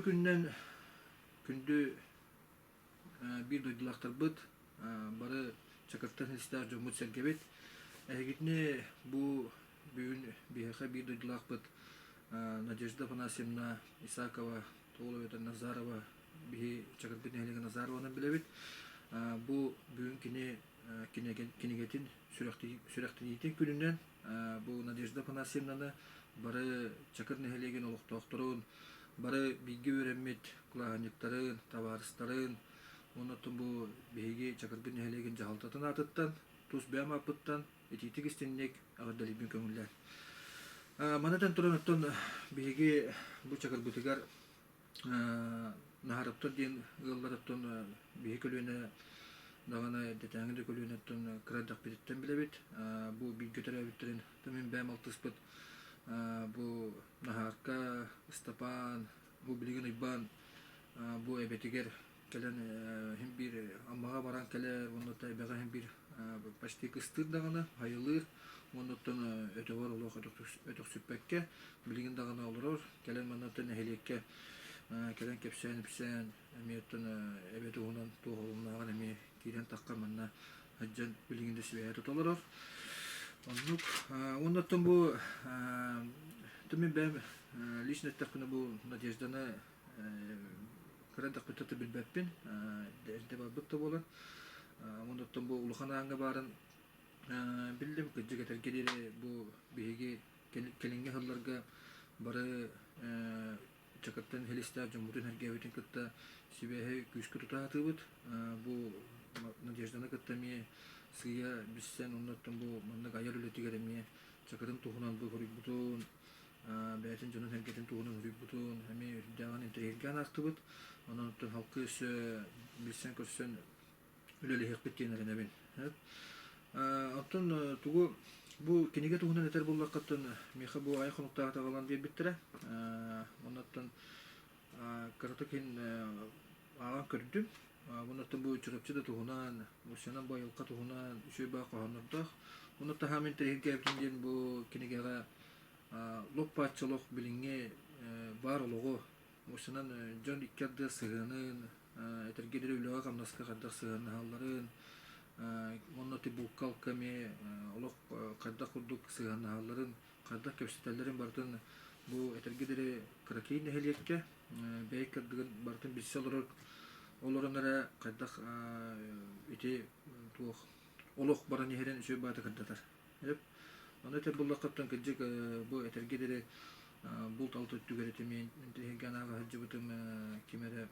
Үтүө күнүнэн күндү биир дойдулаахтарбыт, бары Чакыртан истээх дьоммут-сэргэбит. Эһигитини бу бүгүн биһиэхэ биир дойдулаахпыт Надежда Афанасьевна Исакова, тоҕо эбэтэр Назарова, биһи Чакырбыт нэһилиэгэ Назарованан билэбит. Бу бүгүн кини кинигэтин сүрэхтэниитин күнүнэн бу Надежда Афанасьевнаны бары Чакыр нэһилиэгин олохтоохторун, бары бииргэ үөрэммит кылааһынньыктарын, табаарыстарын уонна оттон бу биһиги Чакырбыт нэһилиэгин дьаһалтатын аатыттан, тус бэйэм ааппыттан итиитик истиҥник эҕэрдэлиирбин көҥүллээн. Маны этэн туран оттон биһиги бу Чакырбытыгар Наһараптар диэн ыаллар оттон биһи көлүөнэ даҕаны эрдэтээҥи да көлүөнэ оттон кыра эрдэхпититтэн билэбит. Бу бииргэ төрөөбүттэрин мин бэйэм алтыспыт бу Наһаарка, Ыстапаан, бу билигин Уйбаан бу эбэтигэр кэлэн иһин биир Аммаҕа баран кэлэр уонна эбэҕэ иһин биир почти кыстыыр даҕаны хайылыыр уонна оттон өтөҕөр олох өтөхсүппэккэ билигин даҕаны олорор кэлэн манна оттон нэһилиэккэ кэлэн кэпсээн-ипсээн эмиэ оттон эбэ туһунан туох олуннааҕын эмиэ киирэн тахха манна сылдьан билигин да сибээһи тута олорор. Оннук уонна оттон бу мин бэйэм лично эттэхпинэ бу Надежданы кыра эрдэхпиттэн да билбэппин, эрдэ барбыт да буолан. Уонна оттон бу улахан ааҥҥа баарын биллим, кырдьык этэргэ диэри бу биһиги кэлиҥҥи сылларга бары Чакыртан Хилистээх дьоммутун сэргээбитин кытта сибээһи күүскэ тута сатыыбыт. Бу Надежданы кытта эмиэ сыыйа билсэн, онно оттон бу маннык айар үлэтигэр эмиэ Чакырын туһунан бу суруйбутун, бэйэтин дьонун-сэргэтин туһунан суруйбутун эмиэ үрдээҕин интэриэһиргээн аахтыбыт. Онон оттон халкы өссө билсэн-көрсөн үлэлэһиэхпит диэн эрэнэбин. Оттон тугу бу кинигэ туһунан этэр буоллаххыттан миэхэ бу айа хонуктаах аҕалан биэрбиттэрэ. Оннуттан кыратык иһин ааҕан көрдүм. Оннуттан бу Чурапчы да туһунан, Мусянан бу айылҕа туһунан үчүгэй баа хоһооннордоох. Онно таһаам интэриэһиргээбитим диэн бу кинигэҕэ лоп-бааччы олох билиҥҥи баар олоҕу Мусянан дьон икки ардыгар сыһыанын, этэргэ диэри үлэҕэ-хамнаска хайдах сыһыаннаһалларын, уонна ити булка-алка эмиэ олох хайдах курдук сыһыаннаһалларын, хайдах кэпсэтэллэрин барытын бу этэргэ диэри кыракый нэһилиэккэ бэйэ кырдыгын барытын билсэ олорор олорон эрэ хайдах ити туох олох баран иһэрин үчүгэй баҕайытык кырдатар. Ону этэр буллаххыттан кырдьык бу этэргэ диэри булт алт өттүгэр ити мин интэриэһиргээн ааҕа сылдьыбытым ким эрэ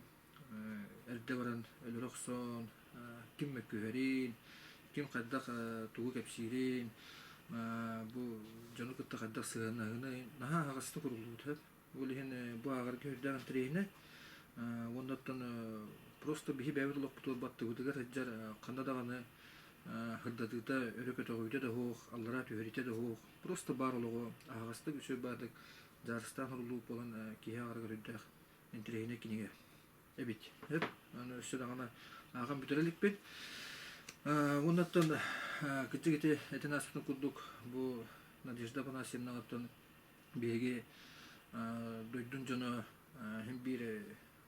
эрдэ баран өлөрө охсон ким мөккүһэрин, ким хайдах тугу кэпсиирин, бу дьону кытта хайдах сыһыаннаһыыны наһаа аһаҕастык уруллубут сөп. Ол иһин бу ааҕарга үрдээх интэриэһинэй уонна оттон просто биһи бэйэбит олохпутугар баттыбытыгар сылдьар ханна даҕаны сырдатыыта, өрө көтөҕүүтэ да суох, аллараа түһэриитэ да суох, просто баар олоҕу аһаҕастык, үчүгэй баардык дьаарыстаан суруллубут буолан киһи ааҕарыгар үрдээх интэриэһинэй кинигэ эбит. Сөп. Аны өссө даҕаны ааҕан бүтэрэ иликпин. Уонна оттон кырдьык ити этэн ааспытым курдук бу Надежда Афанасьевнаҕыттан биһиги дойдун дьоно иһин биир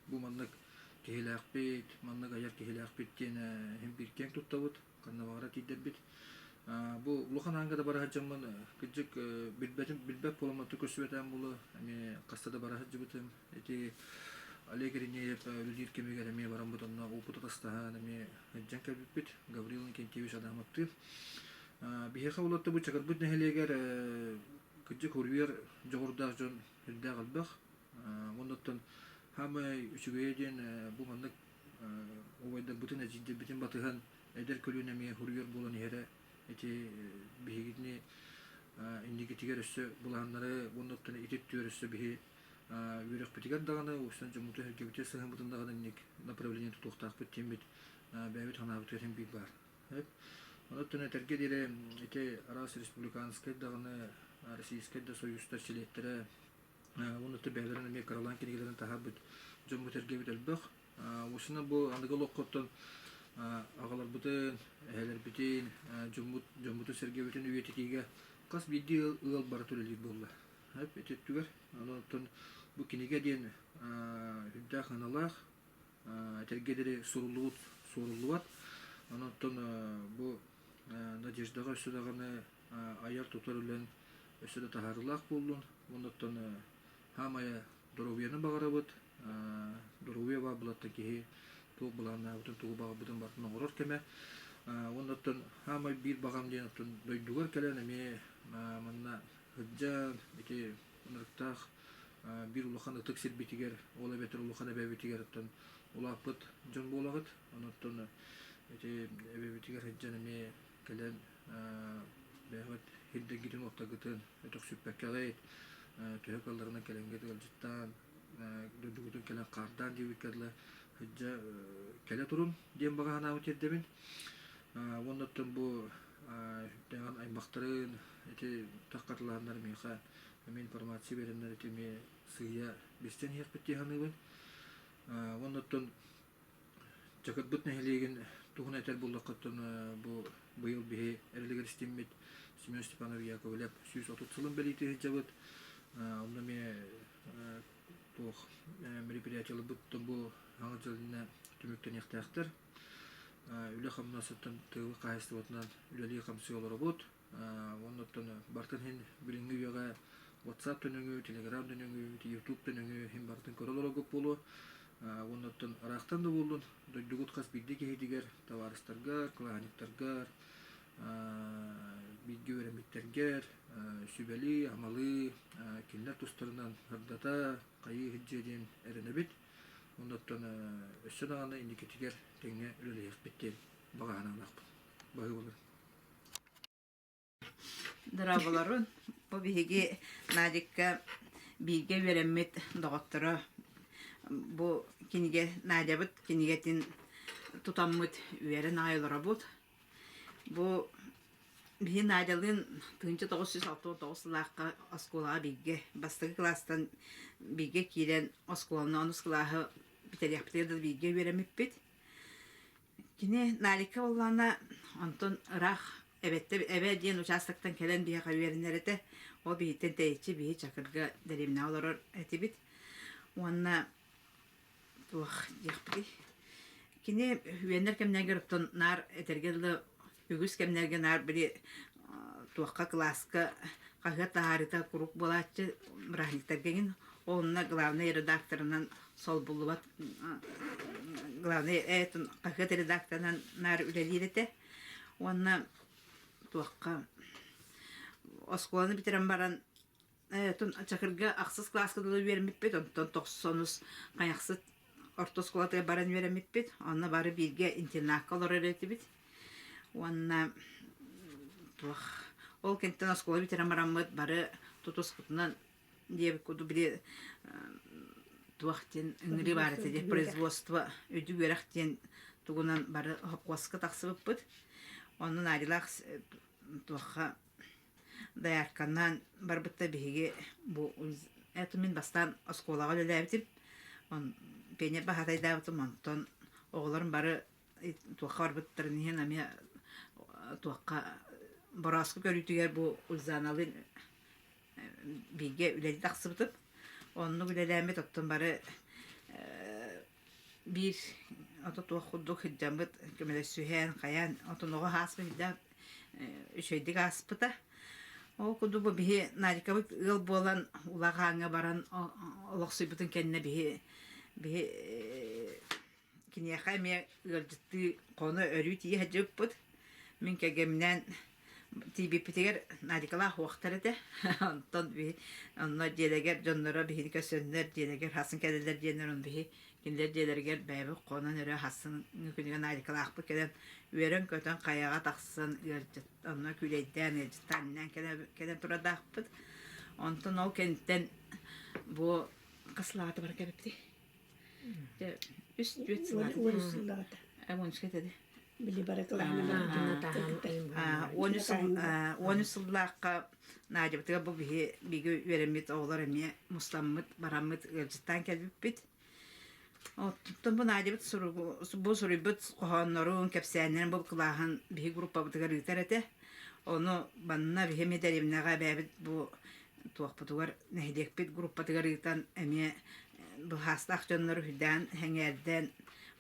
бу маннык киһилээхпит, маннык айар киһилээхпит диэн иһин биир киэҥ туттабыт, ханна баҕара тиийдэрбит. Бу улахан ааҥҥа да бара сылдьаммын, кырдьык билбэтим, билбэт буоламмын көрсүбэтэҕим буолуо, эмиэ хаста да бара сылдьыбытым. Ити Олег Иринеев үлэлиир кэмигэр эмиэ бараммыт онно опыт атастаһан эмиэ сылдьан кэлбиппит. Гаврил Иннокентьевич Адамовтыын. Биһиэхэ улатта бу Чакырбыт нэһилиэгэр кырдьык уруйар дьоҕурдаах дьон үрдээх элбэх. Оннуттан саамай үчүгэйэ диэн бу маннык убайдарбытын, эдьиийдэрбитин батыһан эдэр көлүөнэ эмиэ суруйар буолан иһэрэ ити биһигини инникитигэр өссө былааннары уонна оттон ити өттүгэр өссө биһи үөрэхпитигэр даҕаны, уустан дьоммутун-сэргэбитигэр сыһыаммытын даҕаны инник направление тутуохтаахпыт диэммит бэйэбит санаабытыгар син биир баар. Онон этэргэ диэри ити араас республиканскай даҕаны, российскай да союзтар чилиэттэрэ уонна бэйэлэрин эмиэ кыралаан кинигэлэрин таһаарбыт дьоммут эргэбит элбэх. Уусунан бу аныгы олоххоттон аҕаларбытын, эһэлэрбитин, дьоммут, дьоммутун-сэргэбитин үйэтитиигэ хас биирдии ыал барыта үлэлиир буолла. Ити өттүгэр. Онон бу кинигэ диэн сүрдээх аналаах, этэргэ диэри суруллубут суоруллубат. Онон бу Надеждаҕа өссө даҕаны айар-тутар үлэҥ өссө да таһаарыылаах буоллун. Оннуттан хаамайа доруобуйаны баҕарабыт. Доруобуйа баар булаттан киһи туох былааннаабытын, тугу баҕарбытын барытын оҥорор кэмэ. Оннуттан хаамай биир баҕам диэн оттон дойдугар кэлэн эмиэ манна сылдьан ити ынырыктаах биир улахан ытык сирбитигэр, ол эбэтэр улахан эбэбитигэр оттон улааппыт дьон буолаҕыт. Онон ити эбэбитигэр сылдьан эмиэ кэлэн бэйэҕит сирдэргитин-уоттаргытын өтөхсүппэккэҕит, төһө кыалларынан кэлэҥҥит ыалдьыттаан, дойдугутун кэлэн хаардаан диэбиккэ дылы сылдьа кэлэ турун диэн баҕа санаабын тиэрдэбин. Уонна оттон бу сүрдээҕин аймахтарын ити тах хатылааннар миэхэ эмиэ информация биэрэннэр ити эмиэ сыыйа билсэн иһиэхпит дии саныыбын. Уонна оттон Чакырбыт нэһилиэгин туһунан этэр буоллаххыттан бу быйыл биһи эрэлигэр истиммит Семен Степанович Яковлев 130 сылын бэлиэтии сылдьабыт. Онно эмиэ туох мероприятиеларбыт бу саҥа дьылына түмүктэниэхтээхтэр. Үлэ-хамнасыттан тыыл хаһаайыстыбатынан үлэлии-хамсыы олоробут. Уонна оттон барытын иһин билиҥҥи үйэҕэ WhatsApp төнөҥү, Telegram төнөҥү, YouTube төнөҥү иһин барытын көрө олороргут буолуо. Уонна оттон ыраахтан да буоллун, дойдугут хас биирдии киһитигэр, табаарыстаргар, кылааһынньыктаргар, бииргэ үөрэммиттэргэр сүбэлии, амалыы, кинилэр тустарынан сырдата, хайыы сылдьыа диэн эрэнэбит. Уонна оттон өссө даҕаны инникитигэр тэҥҥэ үлэлэһиэхпит диэн баҕа санаалаахпын. Баһыыбаларын. Дорооболорун. Бу биһиги Надикка бииргэ үөрэммит доҕотторо бу кинигэ Надябыт кинигэтин тутаммыт үөрэн аҕай олоробут. Бу биһи Надялыын 1969 сыллаахха оскуолаҕа бииргэ бастакы кылаастан бииргэ киирэн оскуоланы онус кылааһы бүтэриэхпитигэр дылы бииргэ үөрэммиппит. Кини Налика буоллаҕына онтон ыраах эбэттэ эбэ диэн участоктан кэлэн биһиэхэ үөрэнэр этэ. Ол биһиттэн тэйиччи биһи Чакырга дэриэбинэҕэ олорор этибит. Уонна туох диэхпитий? Кини үөннэр кэмнэригэр оттон наар этэргэ дылы үгүс кэмнэргэ наар били туохха кылааска хаһыат таһаарыыта куруук буолааччы бырааһынньыктарга эҥин онно главнай редакторынан солбуллубат главнай хаһыат редакторынан наар үлэлиир этэ уонна туохха оскуоланы бүтэрэн баран Чакырга ахсыс кылааска дылы үөрэммиппит, онтон тохсонус Хайахсыт орто оскуолатыгар баран үөрэммиппит. Онно бары бииргэ интернакка олорор этибит. Уонна туох ол кэнниттэн оскуола бүтэрэн бараммыт бары тутуспутунан диэбит курдук били туох диэн ыҥырыы баар этэ диэн производство үрдүк үөрэх диэн тугунан бары хопкуоска тахсыбыппыт. Онно Надялаах туохха Доярканан барбытта биһиги бу это мин бастаан оскуолаҕа үлэлээбитим. Он пионер баһаатайдаабытым онтон оҕолорум бары туохха барбыттарын иһин эмиэ туохха борооску көрүүтүгэр бу Ульзаналыын бииргэ үлэлии тахсыбытым. Оннук үлэлээммит оттон бары биир ото туох курдук сылдьаммыт көмөлөсүһэн хайаан отон оҕо ааспыт сылдьан үчүгэйдик ааспыта. Ол курдук бу биһи Надикабыт ыал буолан улаҕааҥҥа баран олохсуйбутун кэннэ биһи биһи киниэхэ эмиэ ыалдьыттыы хоно өрүү тиийэ сылдьыбыппыт. Мин кэргэмминээн Тиийбиппитигэр Надикалаах уохтар этэ. Онтон биһи онно дьиэлэригэр дьонноро биһини көрсөннөр дьиэлэригэр хасын кэлэллэр диэннэр ону биһи кинилэр дьиэлэригэр бэйэбит хонон өрө хасын күнүгэ Надикалаахпыт кэлэн үөрэн-көтөн хайаҕа тахсан ыалдьыт онно күүлэйдээн ыалдьыттаан кэлэн кэлэн турардаахпыт. Онтон ол кэнниттэн бу хас сылааҕыта баран кэлбиппитий? Дьэ үс түөрт сылааҕыта. Уон сыллааҕыта. Уон үскэ этэ дии. Били бары 13 сыллаахха Надябытыгар бу биһи биги үөрэммит оҕолор эмиэ мустаммыт бараммыт ыалдьыттаан кэлбиппит. Оттон бу Надябыт бу суруйбут хоһооннорун, кэпсээннэрин бу кылааһын биһи группабытыгар ыытар этэ. Ону манна биһи эмиэ дэриэбинэҕэ эбээбит бу туохпутугар нэһилиэкпит группатыгар ыытан эмиэ. Быһаастаах дьоннор үһүйдээн сэҥээрдэн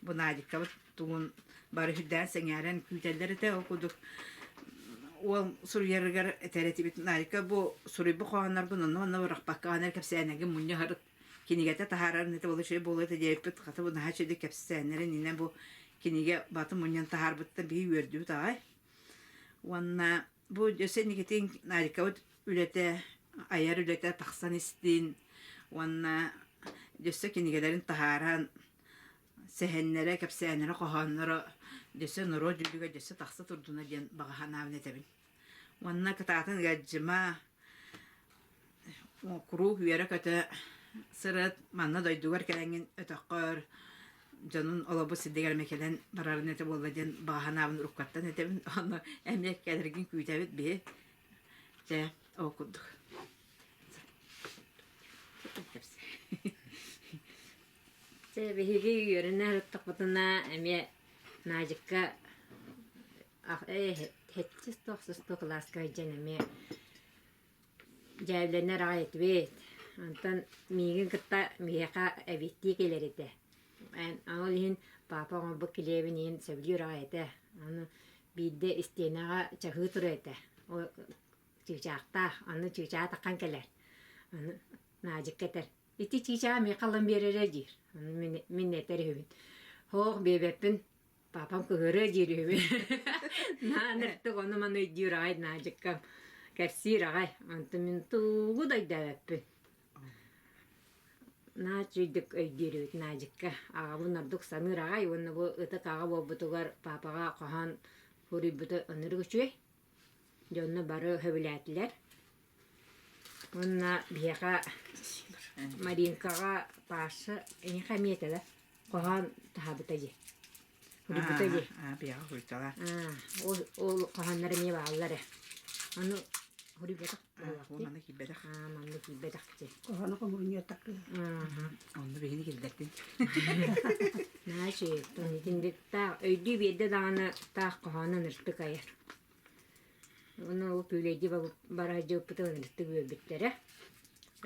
бу Надикабыт тугун бары үһүйдээн сэҥээрэн күүтэллэр этэ. Ол курдук уол суруйарыгар этэр этибит Надика бу суруйбут хоһоонноргун онно-манна бырахпакка аны кэпсээннэргин мунньа сырыт кинигэтэ таһаарарын этэ ол үчүгэй буолуо этэ диэбиппит хата бу наһаа үчүгэйдик кэпсээннэрин иннэ бу кинигэ батын мунньан таһаарбыттан биһи үөрдүбүт аҕай. Уонна Бу өссө инникитин Нарикабыт үлэтэ, айар үлэтэ тахсан истин уонна өссө кинигэлэрин таһааран сэһэннэрэ, кэпсээннэрэ, хоһоонноро өссө норуот дьүүлүгэр өссө тахса турдуна диэн баҕа санаабын этэбин. Уонна кытаатан ыалдьыма, куруук үөрэ-көтө сырыт, манна дойдугар кэлэҥҥин өтөххөр дьонун олобу сирдигэр эмэ кэлэн барарын этэ буолла диэн баҕа санаабын уруккаттан этэбин онно эмиэ кэлэргин күүтэбит биһи дьэ ол курдук Чэ биһиги үөрэнэ сырыттахпытына эмиэ Наадьыкка сэттис тохсус кылааска сылдьан эмиэ Дьээбэлэнэр аҕай этибит. Онтон миигин кытта миэхэ эбиэттии кэлэр этэ. Ол иһин папа оҥорбут килиэбин иһин сөбүлүүр аҕай этэ. Аны биирдэ истиэнэҕэ чаһыы турар этэ. Ол чыычаахтаах, аны чыычааҕа таххан кэлэр. Аны Наадьыкка этэр: «Ити чыычааҕы миэхэ ылан биэрэрэ» диир. Аны мин, мин этэр үһүбүн: «Һоох, биэбэппин, Папам кыһырыа диир үһүбүн. Наан ыртык ону-маны өйдүүр аҕай Наадьыккам. Кэпсиир аҕай. Онтон мин тугу да өйдөөбөппүн. Наа үчүгэйдик өйдүүр эбит Наадьыкка. Аҕабын ордук саныыр аҕай уонна бу ытык аҕа буолбутугар папаҕа хоһоон суруйбута ынырык үчүгэй. Дьонно бары сөбүлээтилэр. Уонна биһиэхэ Маринкаҕа Паша эйиэхэ эмиэ этэ да хоһоон таһаабыта дии. Суруйбута дии. Аа, биһиэхэ суруйталаа. Ол ол хоһооннор эмиэ бааллар ээ. Аны суруйбатах Ол манна киирбэтэх. Аа, манна киирбэтэх дии. Хоһоону хомуруйуотак. Онно биһини киллэрдин. Наачы, итинник таах өйдүү биэрдэ даҕаны таах хоһоонун ыртык айар. Ону ол күүлэйдии бара сылдьыбыппытын ынырыктык үөрбүттэрэ.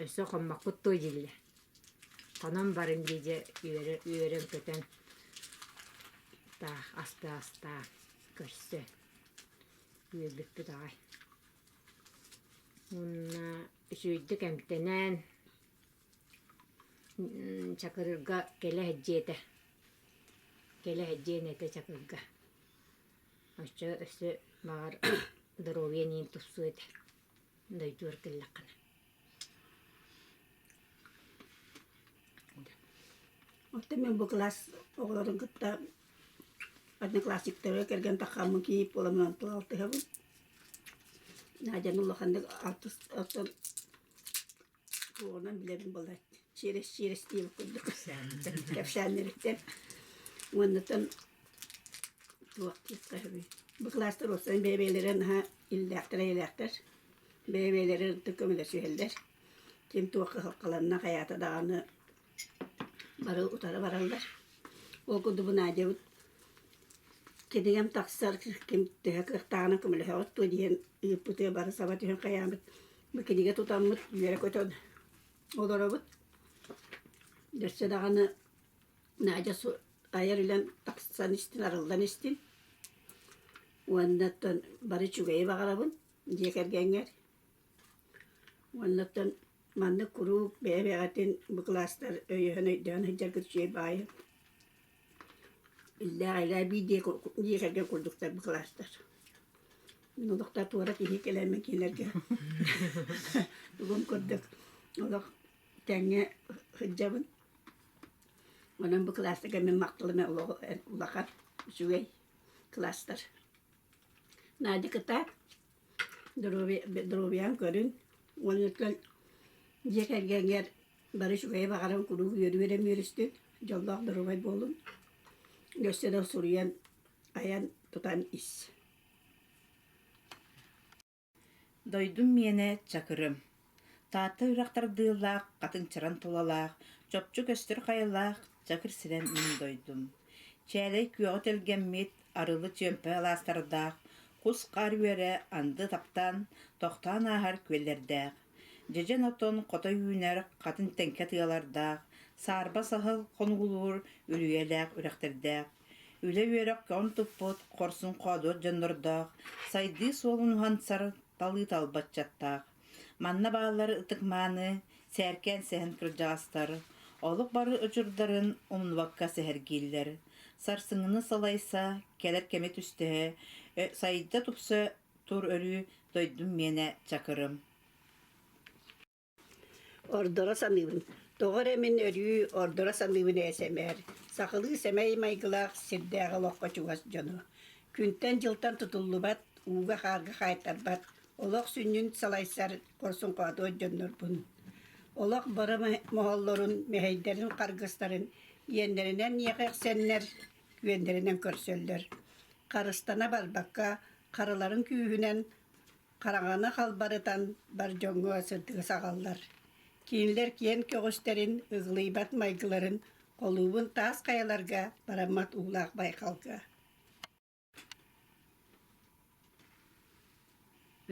Өссө хоммоккут дуо дииллэр. Хонон баран дии дьэ үөрэ үөрэн-көтөн таах аста-астаан көрсөн үөрбүппүт аҕай. Уонна үчүгэйдик эмтэнэн Чакырга кэлэ сылдьыа этэ. Кэлэ сылдьыан этэ Чакырга. Оччо өссө баҕар доруобуйа иһин тупсуо этэ дойдугар кэллэххинэ. Оттон мин бу кылаас оҕолорун кытта одноклассниктары кэргэн таххаммын кийиит буоламмын онтон алтыһабын. Надяны улаханнык алтыс оттон туоҕунан билэбин буолаат чиэрэс чиэрэс диэбит курдук кэпсээннэриттэн уоннатан туох диэххэ сөбүй бу кылаастар уопсайынан бэйэ-бэйэлэрэ наһаа иллээхтэр-эйэлээхтэр бэйэ-бэйэлэрэ ытык көмөлөсүһэллэр ким туохха кыһалҕаланна хайаата даҕаны бары утары бараллар ол курдук бу Надябыт кинигэм тахсар ким төһө кыахтааҕынан көмөлөһөҕүт дуо диэн ыыппытыгар бары саба түһэн хайаабыт Бу кинигэ тутаммыт үөрэ-көтөн олоробут. Өссө даҕаны Надя айар үлэм тахсан истин, арыллан истин. Уонна оттон бары үчүгэйи баҕарабын дьиэ кэргэҥҥэр. Уонна оттон маннык куруук бэйэ-бэйэҕитин бу кылаастар өйөһөн өйдөөн сылдьаргыт үчүгэй баайы. Иллээх-эйэлээх биир дьиэ кэргэн курдуктар бу кылаастар. Мин олохтоох туора киһи кэлэммин кинилэргэ тугум курдук олох тэҥҥэ сылдьабын. Онон бу кылаастарга мин махталым олох улахан, үчүгэй кылаастар. Надя кытаат, доруобуйаҥ көрүн уонна дьиэ кэргэҥҥэр Бары үчүгэйи баҕаран куруук үөрүү эрэ үөрүстүн, дьоллоох доруобай буолун. Өссө да суруйан, айан, тутан ис. Дойдум миэнэ Чакырым. Таатта үрэх тардыылаах, хатыҥ чаран тулалаах, чопчу көстөр хайалаах Чакыр сирэ мин дойдум. Чээлэй күөҕү тэлгэммит, арылы чүөмпэ алаастардаах, кус-хаар үөрэ анды таптаан, тохтоон ааһар күөллэрдээх. Дьэдьэн отон хото үүнэр хатын тэҥкэ тыалардаах, Саарба саһыл хонугулуур үрүйэлээх үрэхтэрдээх, үлэ-үөрэх көҕүн туппут хорсун хоодуот дьоннордоох, сайдыы суолун уһансар талыы талбаччаттаах. Манна бааллар ытык-мааны, сээркээн сэһэн кырдьаҕастар, олох бары очурдарын умнубакка сэһэргииллэр. Сарсыҥҥыны салайса, кэлэр кэми түстэһэ, сайда тупса тур өрүү дойдум миэнэ чакырым. Ордоро саныыбын. Тоҕо эрэ мин өрүү ордоро саныыбын ээ сэмээр, сахалыы сэмэй майгылаах сирдээҕи олоххо чугас дьону. Күнтэн-дьылтан тутуллубат, ууга-хаарга хаайтарбат, олох сүнньүн салайсар хорсун хоодуот дьоннорбун. Олох бары моһоллорун, мэһэйдэрин, харгыстарын иэннэринэн иэхэхсэннэр, күөннэринэн көрсөллөр. Харыстана барбакка, харыларын күүһүнэн Хараҥаны халбарытан бар дьоҥҥо сырдыгы саҕаллар. Кинилэр киэн көҕүстэрин, ыгылыйбат майгыларын холуубун таас хайаларга бараммат уулаах байҕалга.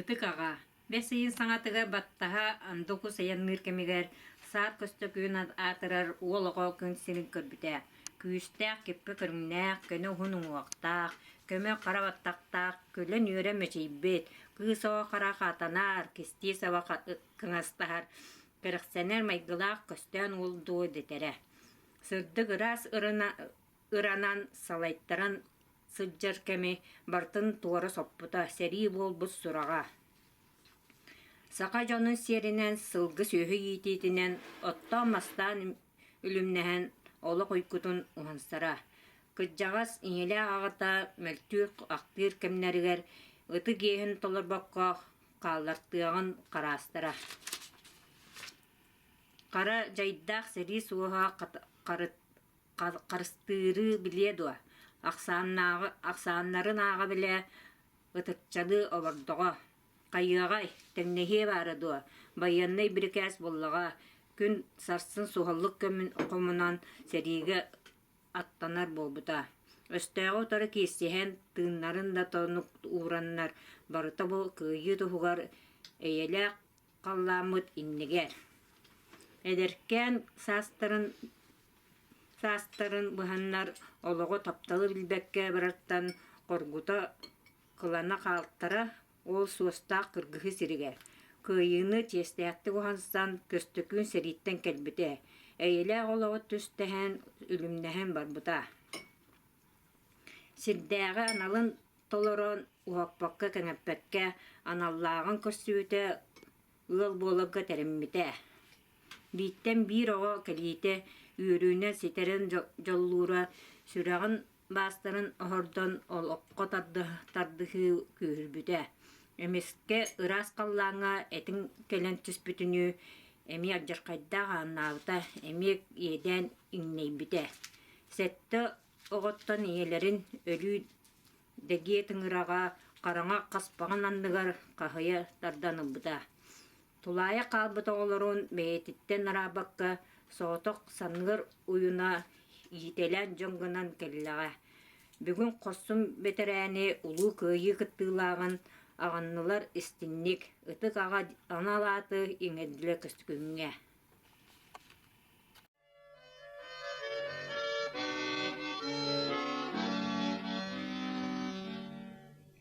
Ытык аҕа, бэс ыйын саҥатыгар баттаһа андыку сайанныыр кэмигэр саар Көстөкүүн аатырар уол оҕо күн сирин көрбүтэ. Күүстээх, киппэ көрүҥнээх, көнө уһун уҥуохтаах, көмө хара баттахтаах, күлэн-үөрэн мэчийбит, кыыс оҕо хара хатанар, кистии саба кыҥастаһар, кэрэхсэнэр майгылаах көстөөн уол дуо дэтэрэ. Сырдык ыраас ыранан салайтаран сылдьар кэми барытын туора соппута, сэрии буолбут сураҕа. Саха дьонун сиэринэн сылгы сүөһү иитиитинэн оттоон-мастаан үлүмнэһэн олох уйгутун уһансара. Кырдьаҕас ийэлээх аҕата мөлтүүр-ахтыыр кэмнэригэр ытык иэһин толорбокко хааллартыаҕын хараастара. Хара дьайдаах сэрии суоһа харыстыыры билиэ дуо, ахсааннарын ааҕа билэ ытыччалыы олордоҕо. Хайыаҕай, тэҥнэһиэ баара дуо, байыаннай бирикээс буоллаҕа, күн сарсын суһаллык хомунан сэриигэ аттанар буолбута. Өстөөҕү утары киирсиһэн, тыыннарын да тонук уураннар, барыта бу кыайыы туһугар эйэлээх халлааммыт иннигэр. Эдэркээн саастарын быһаннар олоҕу тапталы билбэккэ барартан хоргута кылана хаалтара ол суостаах кыргыһыы сиригэр кыайыыны чиэстээхтик уһансан Көстөкүүн сэрииттэн кэлбитэ, эйэлээх олоҕу түстэһэн, үлүмнэһэн барбыта. Сирдээҕи аналын толорон, уһаппакка-кэҥэппэккэ аналлааҕын көрсүбүтэ, ыал буоларга тэриммитэ. Бииртэн биир оҕо кэлиитэ үөрүүнэн ситэрин дьоллуура, сүрэҕин баастарын оһордон олоххо тардыһыы күүһүрбүтэ. Эмискэ ыраас халлааҥҥа этиҥ кэлэн түспүтүнүү эмиэ алдьархайдаах ааннаабыта, эмиэ иэдээн иҥнэйбитэ. Сэттэ оҕоттон ийэлэрин өлүү дэгиэ тыҥыраҕа хараҥа хаспаҕын анныгар хаһыйа тардан ылбыта. Тулаайах хаалбыт оҕолорун бэйэтиттэн араабакка соҕотох санныгар уйуна иитэлээн дьон гынан кэллэҕэ. Бүгүн хорсун бэтэрээни Улуу Кыайыы кыттыылааҕын аҕыннылар истинник, ытык аҕа анал ааты иҥэрдилэр көстүкүҥҥэ.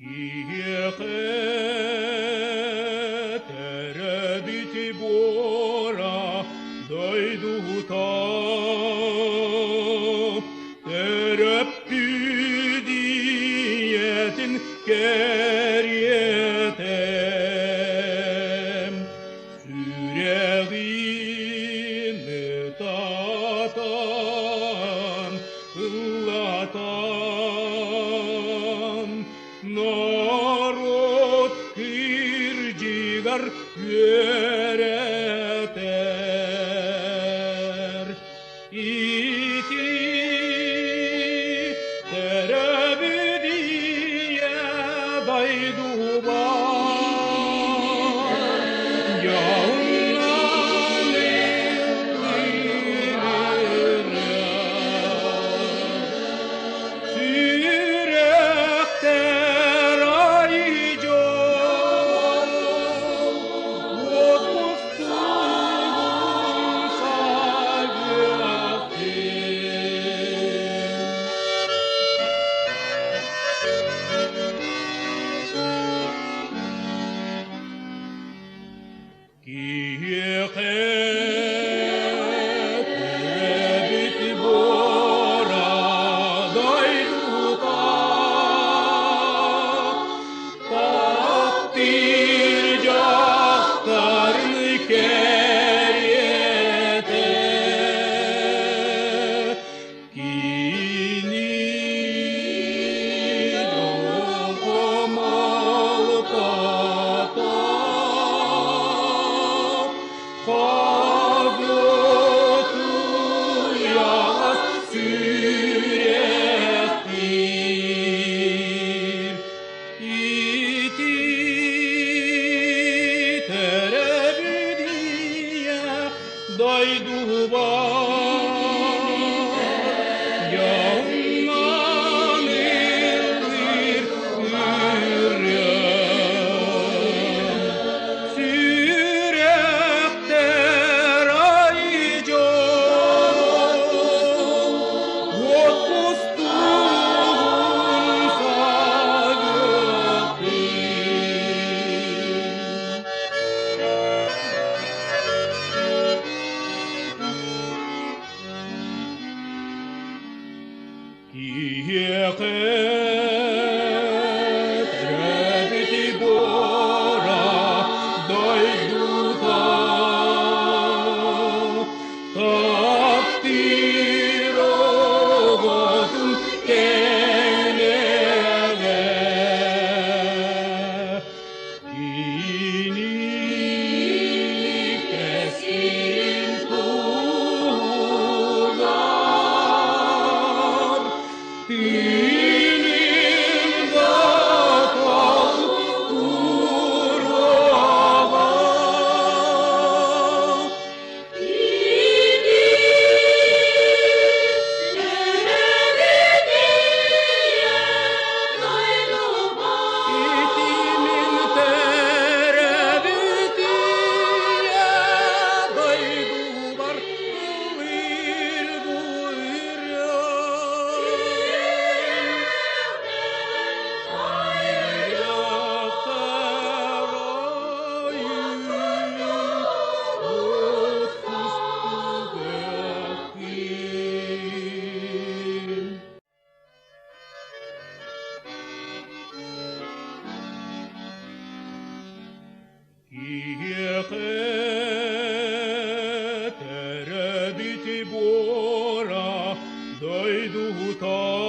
Киһиэхэ төрөөбүт буора дойдута төрөппүт ийэтин кэриэтэ Сүрэҕин ытатан, ыллатан, норуот кырдьыгар үөрэтэр. Ити төрөөбүт ийэ дойдубар дьолунан Сүрэхтэр ай дьол. Ырыаҥҥан ыллыыр ырыам, сүрэхтэр ай дьол, уот кустугун сагыттын. Киһиэхэ төрөөбүтү буора дойдута таптыыр оҕотун кэлэҕэ Кини кэскилин туһугар тыынын да туруоҕа. Итимин төрөбүт ийэ дойдубар ыллыыр бу Киһиэхэ төрөбүт буора дойдута.